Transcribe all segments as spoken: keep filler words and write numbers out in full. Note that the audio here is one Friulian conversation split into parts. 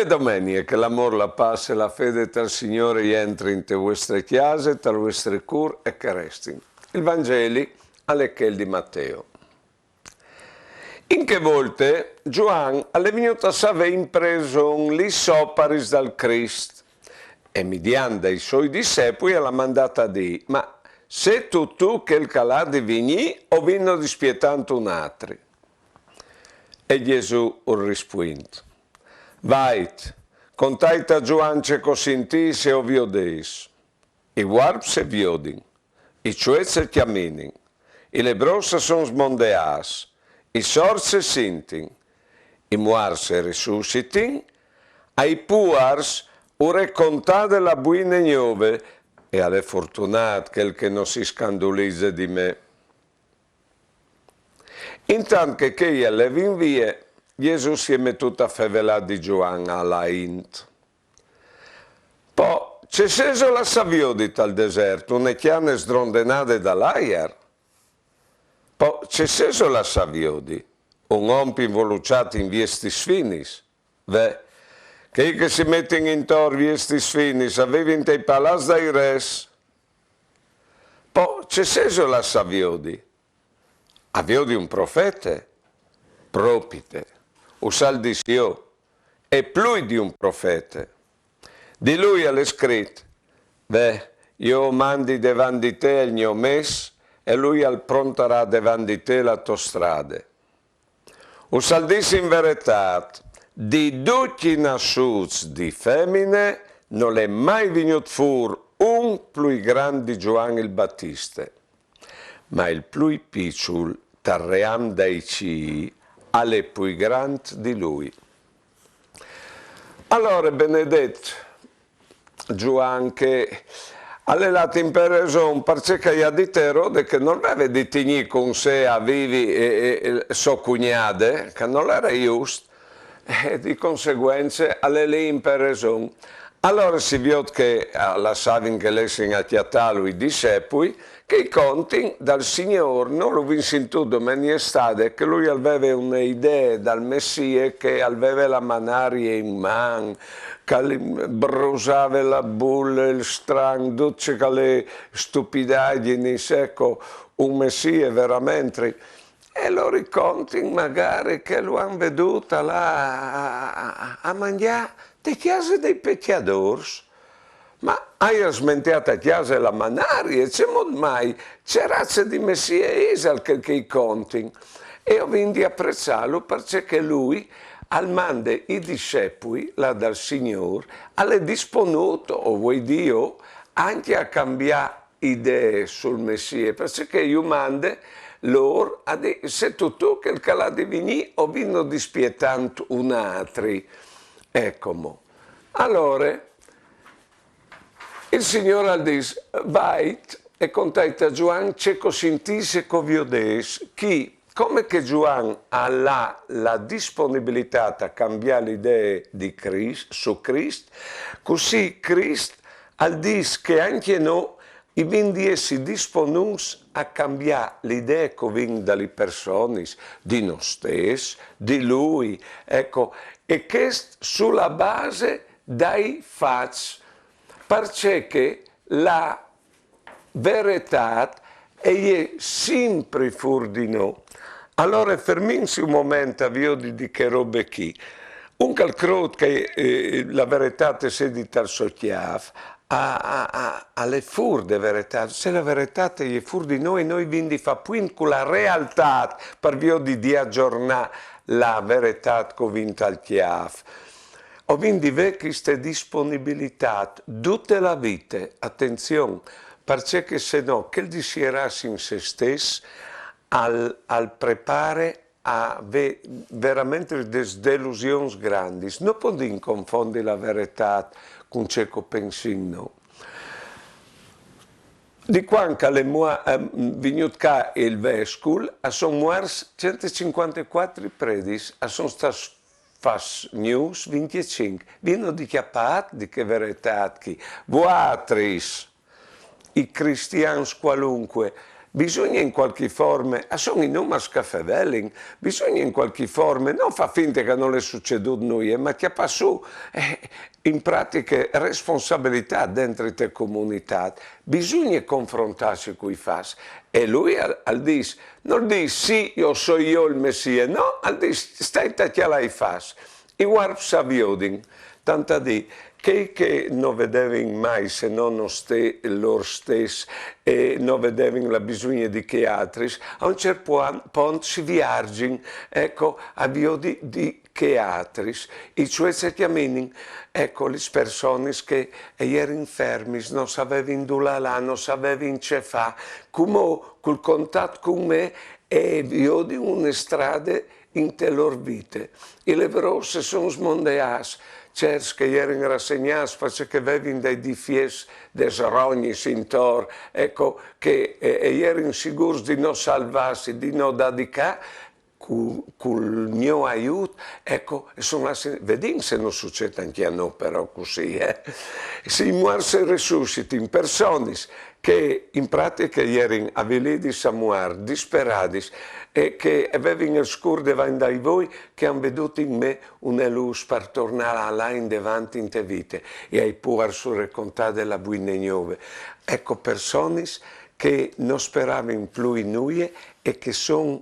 Domenie, che l'amôr, la pâs e la fede tal Signôr i jentrin inte vuestre cjase, tal vuestre cûr e che a restin. Il Vangeli al è chel di Mateo. In chê volte Zuan al è vignût a savê in preson lis oparis dal Crist, e midiant dai soi dissepui al à mandât a dî: Ma sêstu tu chel che al à di vignî o vino dispietant un altri? E Jesù ur rispuint: Vait, contait a Zuan ce che o sintîs e o viodês. I vuarps a viodin, i cjamîts a cjaminin, i lebrôs a son smondeâts, i sords a sintin, i muarts a resussitin, ai puars ur è contade la buine gnove, e al è fortunât chel che no si scandulize di me. Intant che chei a levin vie, Jesù si è metût a fevelâ di Zuan a la int. Po ce sêso lassât viodi tal desert, une cjane sdrondenade dal aiar? Po ce sêso lassât viodi? Un om involuçât in viestis finis? Ve, chei che si metin intor viestis finis a vivin tai palaçs dai res. Po ce sêso lassât viodi? A viodi un profete? Propite, us al dîs jo, e plui di un profete. Di lui al è scrit: Ve, jo o mandi devant di te il gno mes, e lui al prontarà devant di te la tô strade. Us al dîs in veretât, di ducj i nassûts di femine nol è mai vignût fûr un plui grant di Zuan il Batiste, ma il plui piçul tal ream dai cîi al è plui grant di lui. Alore, benedet Zuan, che al è lât in preson parcè che i à dit a Erode che nol veve di tignî cun se a vivi e, e, e sô cugnade, che nol jere just, e di conseguence al è lì in preson. Alore si viôt che, eh, a lassavin che lessin a cjatâlu i dissepui, che i contin dal Signôr, nô lu vin sintût domenie stade, che lui al veve une idee dal Messie, che al veve la manarie in man, che al brusave la bule, il stran, dut ce che al è stupidagjinis, eco, un Messie veramentri. E lôr i contin magari che lu àn vedût lâ a, a, a, a mangjâ te cjase dai pecjadôrs. Ma aial smentiât a cjase la manarie, cemût mai, ce raze di Messie isal chel che i contin? E o vin di apreçâlu parcè che lui al mande i dissepui, là dal Signôr, al è disponût, o vuei dî jo, ancje a cambiâ idee sul Messie, parcè che ju mande lôr a dî: Sêstu tu chel che al à di vignî o vino dispietant un altri? Eco mo. Alore, il Signôr al dîs: Vait e contait a Zuan ce che o sintîs e che o viodês, chi, come che Zuan al à la disponibilitât a cambiâ la idee di Crist, su Crist, cussì Crist al dîs che ancje nô i vin di jessi disponûts a cambiâ la idee che o vin da lis personis, di nô stes, di lui, eco, e chest su la base dai fats, parcè che la veretât e je simpri fûr di nô. Alore fermìnsi un moment a viodi di chê robe chi. Un che al crôt che, eh, la veretât e sedi tal so cjâf, a, a, a, al è fûr de veretât. Se la veretât e je fûr di nô, e nô i vin di fâ puint cu la realtât par viodi di agjornâ la veretât che o vin tal cjâf. O vin di vê cheste disponibilitât dute la vite, atenzion, parcè che se no chel di sierâsi in se stes al, al prepare a vê veramentri des delusions grandis. No podìn confondi la veretât cun ce che o pensìn nô. Di cuant che al è mua-, eh, vignût ca il vescul, a son muarts cent e cincuantecuatri predis, a son stâts fats gnûfs vincjecinc. Vino di cjapât di chê veretât chi? Vuatris, i cristians cualunque, Bisugne in cualchi forme, a son i numars ch'a fevelin, bisugne in cualchi forme no fâ finte ch'a nol è sucedût nuie, ma cjapâ sù, eh, in pratiche responsabilitât dentri te comunitât, bisugne confrontâsi cui fats. E lui al, al dîs, nol dîs: «Sì, jo o soi jo il Messie», no, al dîs: «Stait a cjalâ i fats.» I vuarps a viodin, tant a dî, chei che no vedevin mai se no no ste-, lôr stes, e no vedevin la bisugne di chei altris, a un ciert puan-, pont si viarzin, eco, a viodi di chei altris, i cioè ce cjaminin, eco, lis personis che a jerin fermis, no savevin dulà lâ, no savevin ce fâ, cumò cul contat cun me e viodin une strade inte lôr vite. I levrôs a son smondeâts, cierts che a jerin rassegnâts parcè che a vevin dai difiets des rognis intor, eco, che, eh, a jerin sigûrs di no salvâsi, di no dâ di ca, cu-, cul gno aiût, eco, a son lâts, vedìn se no sucêt ancje a nô però cussì, eh. Se i muarts a resussitin, personis che in pratiche a jerin avilidis a muart, disperadis, e che a vevin il scûr devant dai voi, che a àn vedût in me une lûs par tornâ a lâ indevant inte vite, e ai puars recontade la buine gnove. Eco, personis che no speravin plui nuie e che a son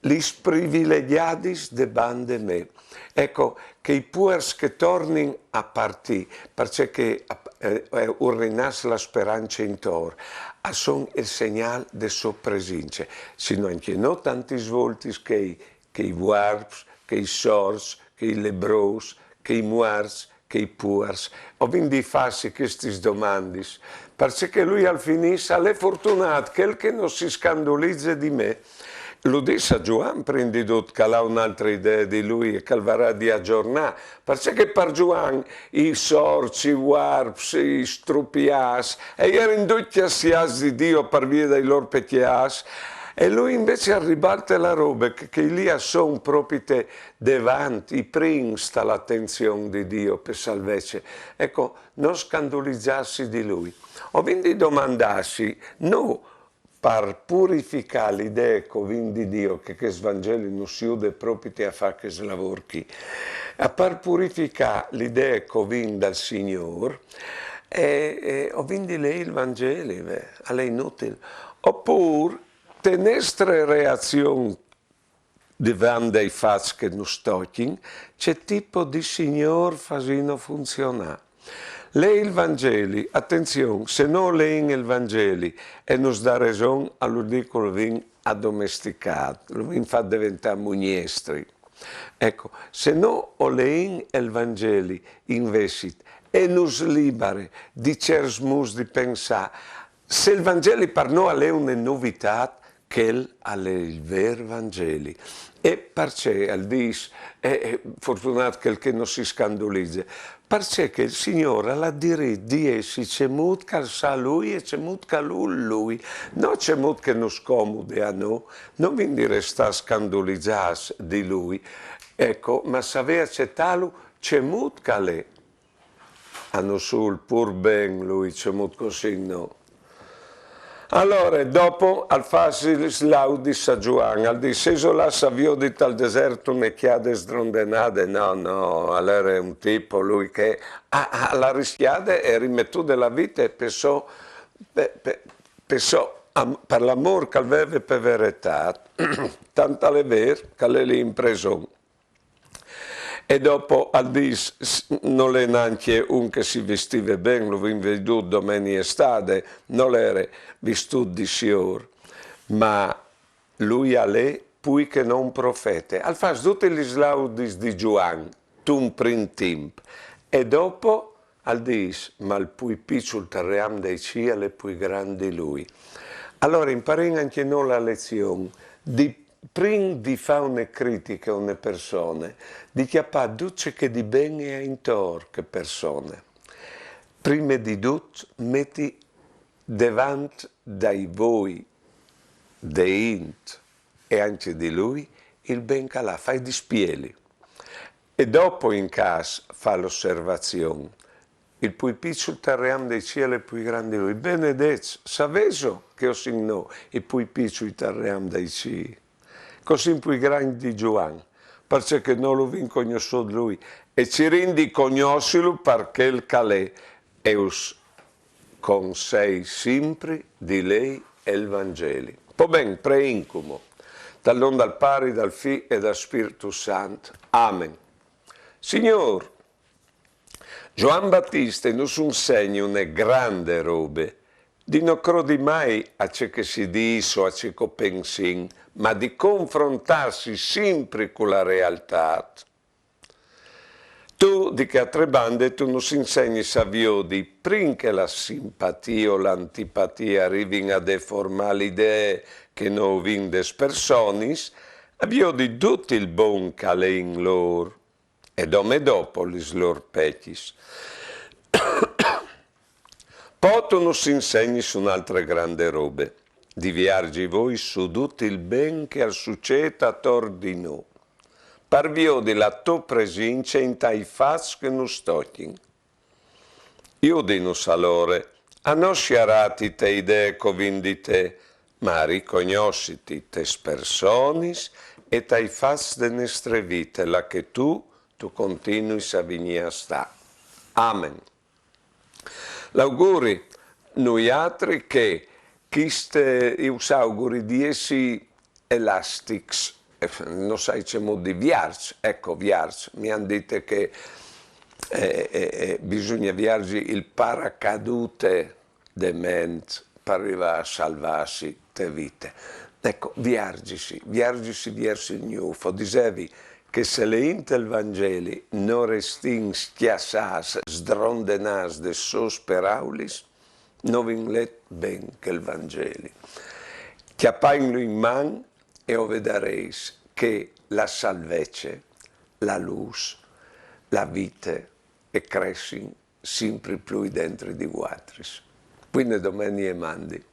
lis privilegjadis devant de me. Eco, che i puars che a tornin a partî, parcè che, eh, eh, ur rinass la sperance intor, a son il segnâl de sô presince. Si no ancje nô tantis voltis chei, chei vuarps, chei sorts, chei lebrôs, chei muarts, chei puars. O vin di fâsi chestis domandis, parcè che lui al finìs, al è fortunât chel che no si scandulize di me. Lu dîs a Zuan, prin di dut, ch'al à une altre idee di lui e ch'al varà di agjornâ, parcè che par Zuan i sorts, i vuarps, i strupiâts, a jerin ducj cjastiâts di Diu par vie dai lôr pecjâts, e lui invezit al ribalte la robe, che, che li a son propite devant, i prins ta l'atenzion di Diu pe salvece. Eco, no scandulizâsi di lui. O vin di domandâsi, no par purificâ l'idee ch'o vin di Diu, che chest Vangeli nus jude propite a fâ chest lavôr chi, a par purificâ l'idee ch'o vin dal Signôr, e, e o vin di lei il Vangeli, ve, al è inutil. Opûr, te nestre reazion devant dai fats che nus tocjin, ce tipo di Signôr fasìno funzionâ. Lei il Vangeli, atenzion, se no leìn il Vangeli e nus dà reson, al vûl dî ch'o lu vin adomesticât, lu vin fat deventâ mugnestri. Eco, se no o leìn il Vangeli invezit e nus libare di cierts mûts di pensâ, se il Vangeli par nô al è une novitât, chel al è il vêr Vangeli. E parcè al dîs, eh, eh, fortunât chel che no si scandulize, parcè che il Signôr al à dirit di jessi cemût ch'al sa lui e cemût ch'al vûl lui, no cemût che nus comude a nô, no vin di restâ scandulizâts di lui, eco, ma savê acetâlu cemût ch'al è. A nus vûl pûr ben lui, cemût cussì no. Alore, dopo al fâs lis laudis a Zuan, al dîs: «Sêso lâts a viodi tal desert une cjade sdrondenade?» No, no, al ere un tipo lui che a, a, al à riscjade e rimetude la vite pe sô, pe, pe, pe sô am-, par l'amôr ch'al veve pe veretât. Tant al è vêr ch'al è li in preson. E dopo al dîs, s-, nol è nancje un che si vistive ben, lu vin viodût domenie stade, nol ere vistût di siôr, ma lui al è plui che no un profete. Al fâs dutis lis laudis di Zuan, tun prin timp, e dopo al dîs, ma il plui piçul tal ream dai cîl al è plui grant di lui. Alore imparìn ancje nô la lezion di, prin di fâ une critiche a une persone, di cjapâ dut ce che di ben e à intor chê persone. Prime di dut, meti devant dai voi, de int e ancje di lui, il ben ch'al à, fâi dispieli. E dopo, in câs, fâ l'osservazion. il pui piçul tal ream dai cîi al è pui grant di lui. Benedets, savêso che o sin nô i pui piçui tal ream dai cîi? Che o sin pui grancj di Zuan, parcè che nô lu vin cognossût lui, e cirìn di cognossilu par chel che al è, e us consei simpri di lei il Vangeli. Po ben, preìn cumò. Tal non dal Pari, dal Fi e dal Spirtu Sant. Amen. Signôr, Zuan Batiste nus insegni une grande robe, di no crodi mai a ce che si dîs o a ce che o pensìn, ma di confrontâsi simpri cu la realtât. Tu, di chê altre bande, tu nus insegnis a viodi, prin che la simpatie o la antipatie a rivin a deformâ la idee che nô o vin des personis, a viodi dut il bon che al è in lôr, e dome dopo lis lôr pecjis. Po tu nus insegnis une altre grande robe, di vierzi voi su dut il ben che al sucêt ator di nô, par viodi la tô presince intai fats che nus tocjin. Judinus alore a no sierâti te idee che o vin di te, ma a ricognossiti tes personis e tai fats de nestre vite, là che tu, tu continuis a vignî a stâ. Amen. L'auguri, nuiatri, che cheste, jo us auguri di jessi elastics, eh, no sai cemût dî, vierçs, eco, vierçs, mi àn dite che, eh, eh, eh, bisugne vierzi il paracadute de ment par rivâ a salvâsi te vite. Eco, vierzisi, vierzisi viers il gnûf. O disevi che se leint il Vangeli no restìn scjassâts, sdrondenâts des sôs peraulis, no vin let ben chel Vangeli. Cjapainlu in man e o vedarês che la salvece, la lûs, la vite e cressin simpri plui dentri di vuatris. Buine domenie e mandi.